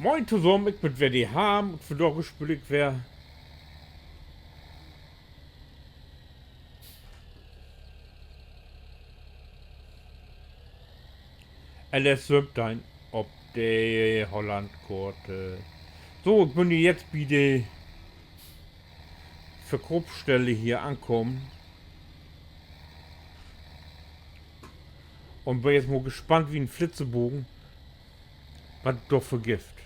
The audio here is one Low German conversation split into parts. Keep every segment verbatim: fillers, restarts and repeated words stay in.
Moin tosamen, ik bün weer de Harm un vandaag speel ik weer L S söventeihn op de Hollandkoort. So, ik bün nu jetzt bi de Verkoopstelle hier ankamen. Un bün jetzt mal gespannt wie en Flitzebogen, wat dat dor för gifft.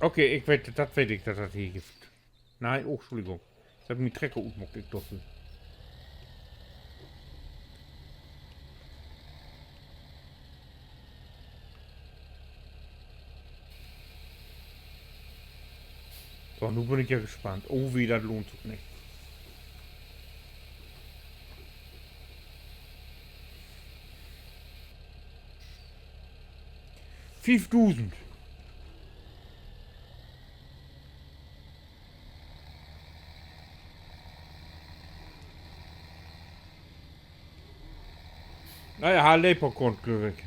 Okay, ik weet, dat weet ik, dat dat hier gifft. Nee, oh, Entschulligung. Ik heff mien Trecker utmaakt, ik dörv nich. So, nu bün ik ja gespannt. Oh weh, dat lohnt sik nich. Fiefdusend. Na ja, harr leper kunnt, glööv ik.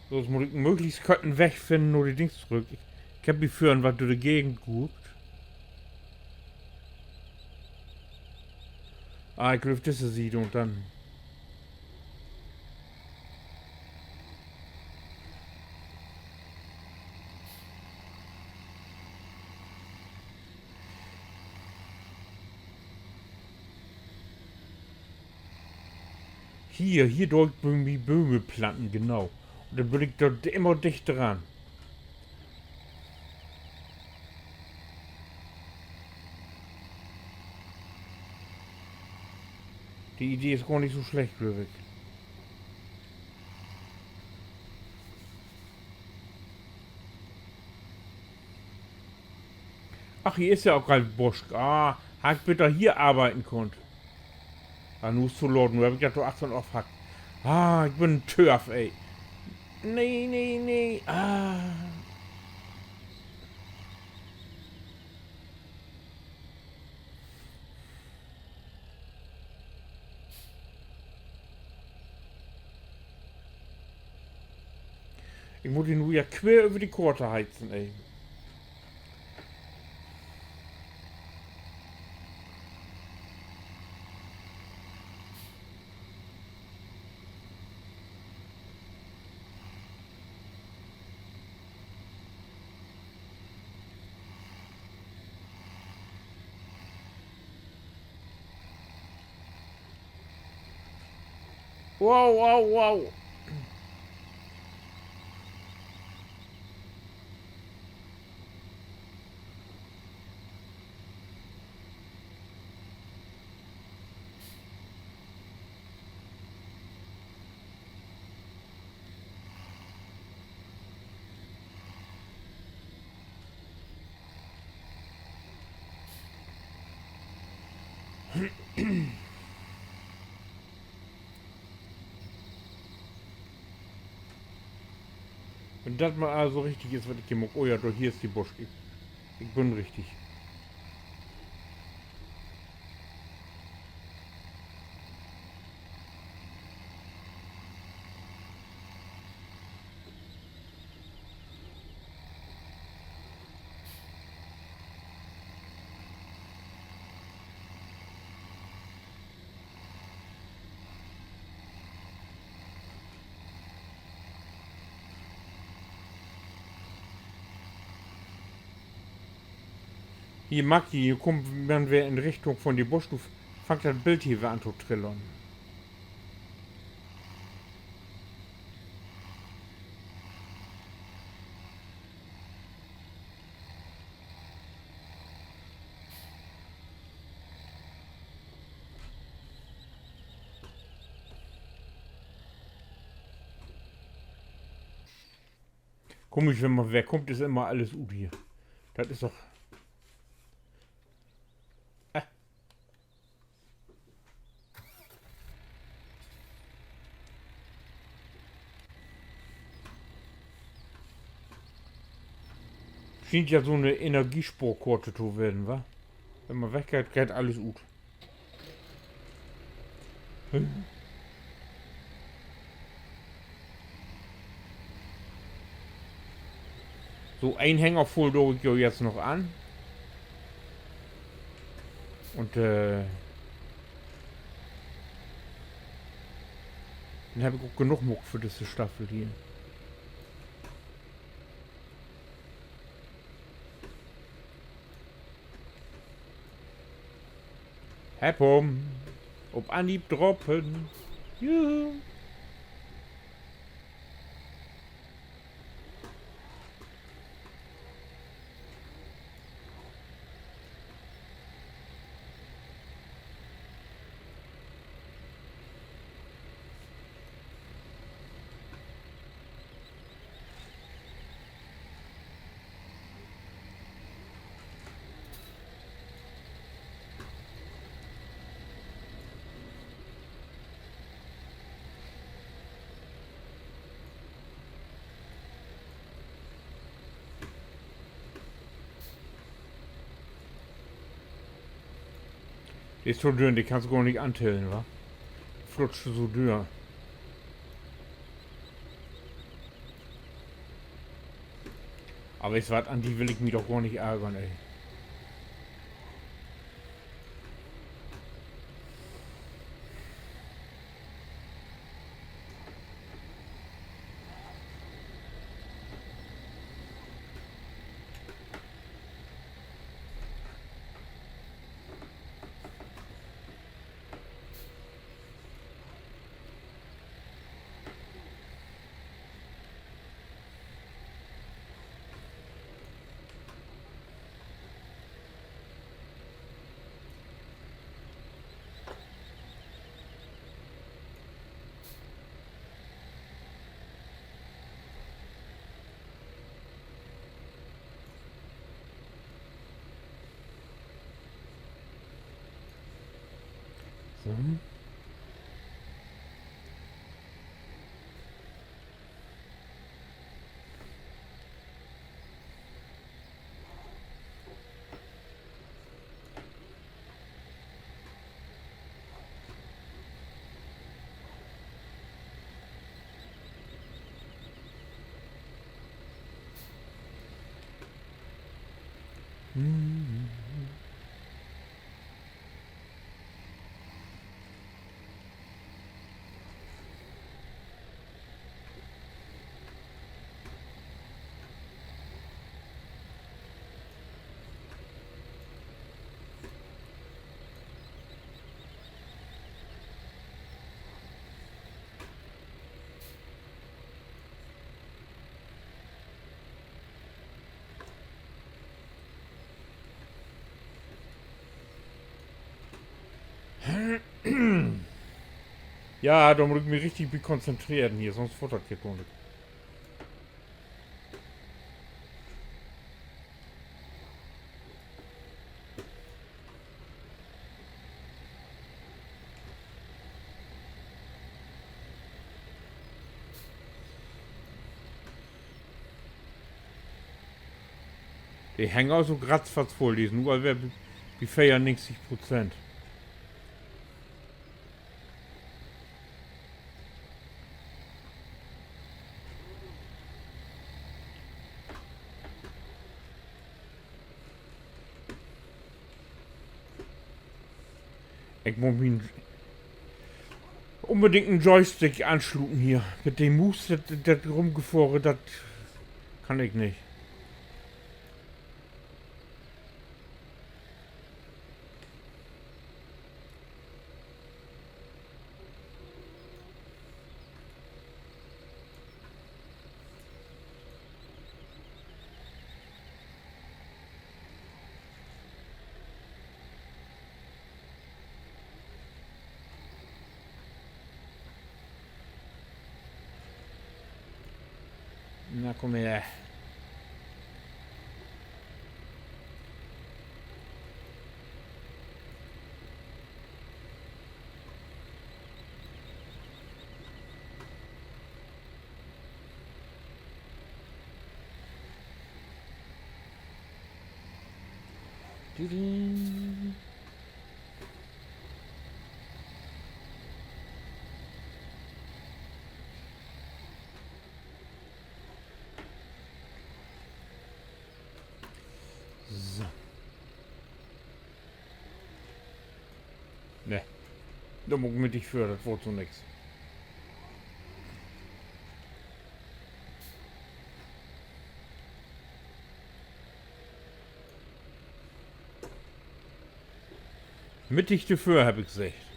So, nu mutt ik möglichst kort en Weg finnen na de Dings torüch. Ik, ik heff mi vörhen wat dör de Gegend guckt. Ah, ik glööv, disse Siede un denn. Hier, hier do ik bi mi Bööm planten, genau. Un denn bün ik dor immer dichter ran. De Idee is gor nich so slecht, glööv ik. Ach, hier is ja ok al Busk. Ah, harr ik beter hier arbeiden kunnt. Ah, nu is to laat, nu heff ik dat dor achtern afhackt. Ah, ik bün en Törf, ey. Nee, nee, nee. Ah. Ik mutt hier nu ja quer över de Koort heizen, ey. Wow, wow, wow. Wenn dat mal also richtig is, wat ik hier maak. Oh ja, dor, hier is de Busk. Ik, ik bün richtig. Hier, Maggi, hier kummt man weer in Richtung von de Busk. Nu fangt dat Bild hier weer an to trillern. Komisch, wenn man weer kummt, is immer alles ut hier. Dat is doch, äh. Schient ja so 'ne Energiespoorkoort to wesen, wa? Wenn man weggeiht, geiht allens ut. So, een Hänger vull do ik jo jetzt noch an. Un, äh, denn heff ik ok genoog maakt för düsse Staffel hier. Heff hum. Op Anhieb drapen. Juhu. De is so dünn, de kannst du gor nich antellen, wa? Flutscht so dör. Aver is wat, an de will ik mi doch gor nich argern, ey. So. Ja, dor mutt ik mi richtig bi konzentreren hier, sonst fohrt dat hier gor nich. De Hänger is ok ratzfatz vull, de is nu al weer bi, bi veerunnegentig Prozent. Ik mutt mi unbedingt en Joystick ansluten hier. Mit de Muus, dat, dat Rumgefohre, dat kann ik nich. Na, kumm her. Didi. So. Nee. Dor mutt ik mittig vör, dat word so nix. Mittig dorvör, heff ik seggt.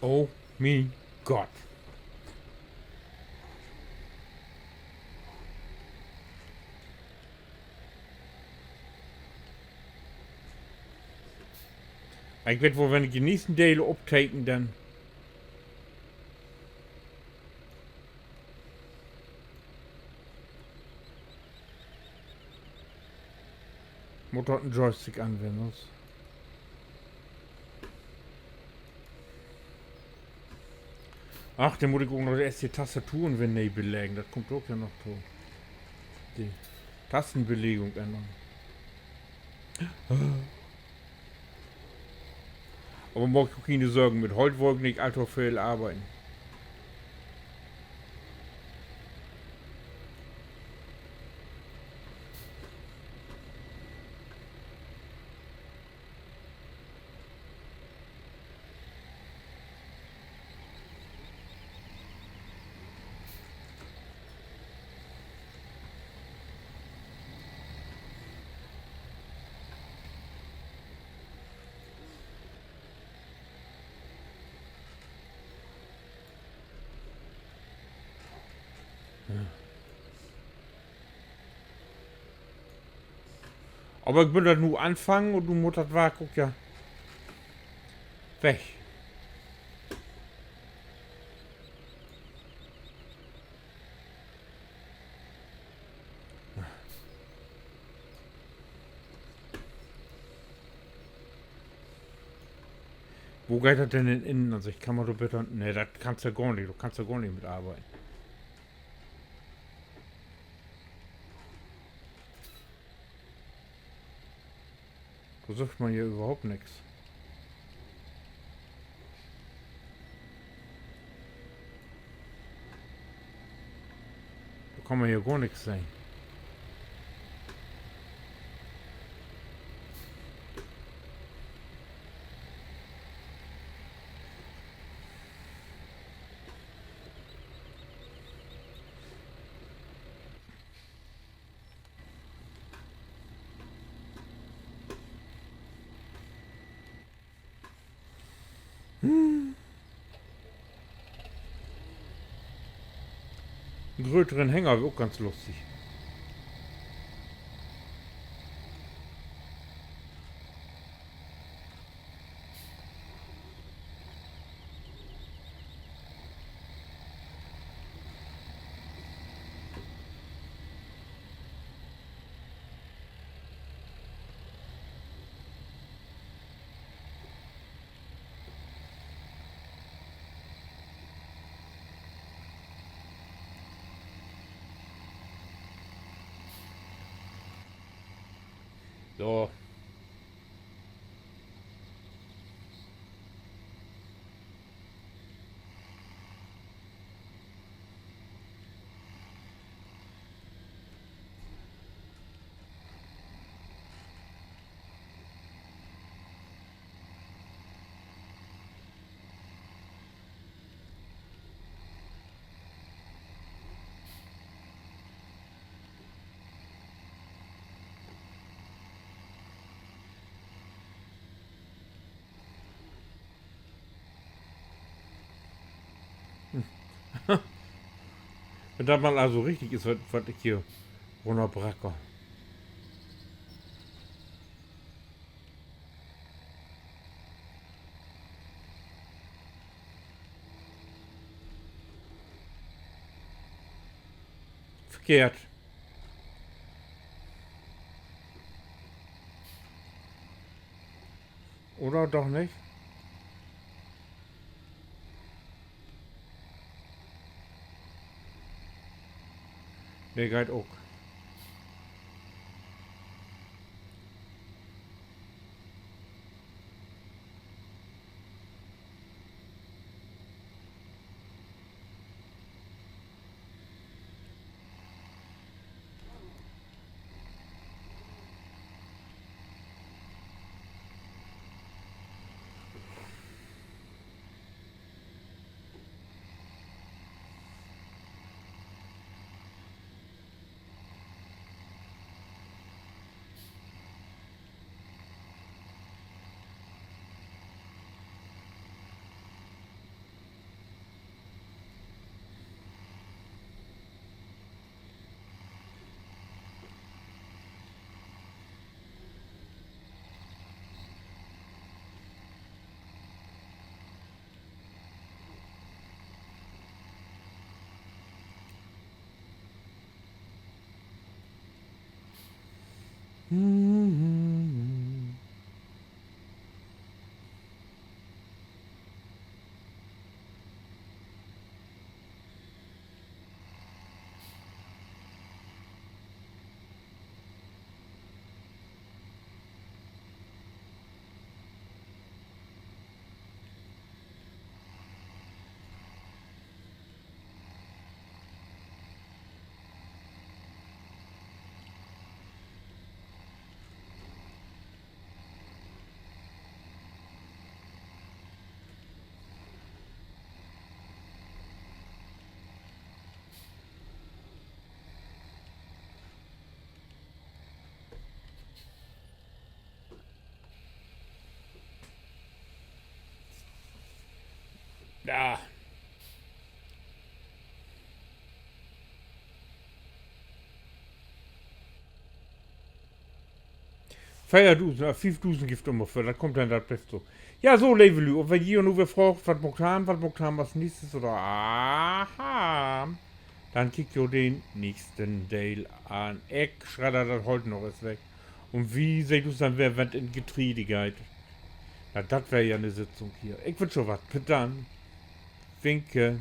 Oh mien Gott. Ik weet woll, wenn ik de nächsten Delen opteken, denn mutt dat en Joystick anwennen, sünst. Ach, denn mutt ik ok noch eerst de Tastaturen weer nee beleggen. Dat kummt ok ja noch to. De Tastenbelegung ännern. Aver maak di ok kene Sorgen, mit Holt wull ik nich all to veel arbeiden. Aver ik bün dat nu anfangen un nu mutt dat Wark ok ja weg. Wo geiht dat denn in Innenansicht? Kann man dor beter, nee, dat kannst ja gor nich, dor kannst ja gor nich mit arbeiden. Dor süht man ja överhaupt nix. Dor kann man ja gor nix sehn. En gröteren Hänger weer ok ganz lustig. So. Wenn dat mal also richtig is, wat, wat ik hier runnerbracke. Verkehrt. Oder doch nich? De geiht ok. Ja. Veerdusend, äh, fiefdusend gifft dat ümmer för, dat kummt denn dat Beste. Ja, so, leve Lüüd, un wenn ji nu weer fraagt, wat maakt wi, wat maakt wi as neegstes oder, aha, denn kiekt jo den neegsten Deel an. Ik schredder dat Holt noch eens weg. Un wi seht us denn weer, wenn 't in Getreide geiht. Na, dat weer ja 'ne Sitzung hier. Ik wünsch jo wat. Bit dann. Winke.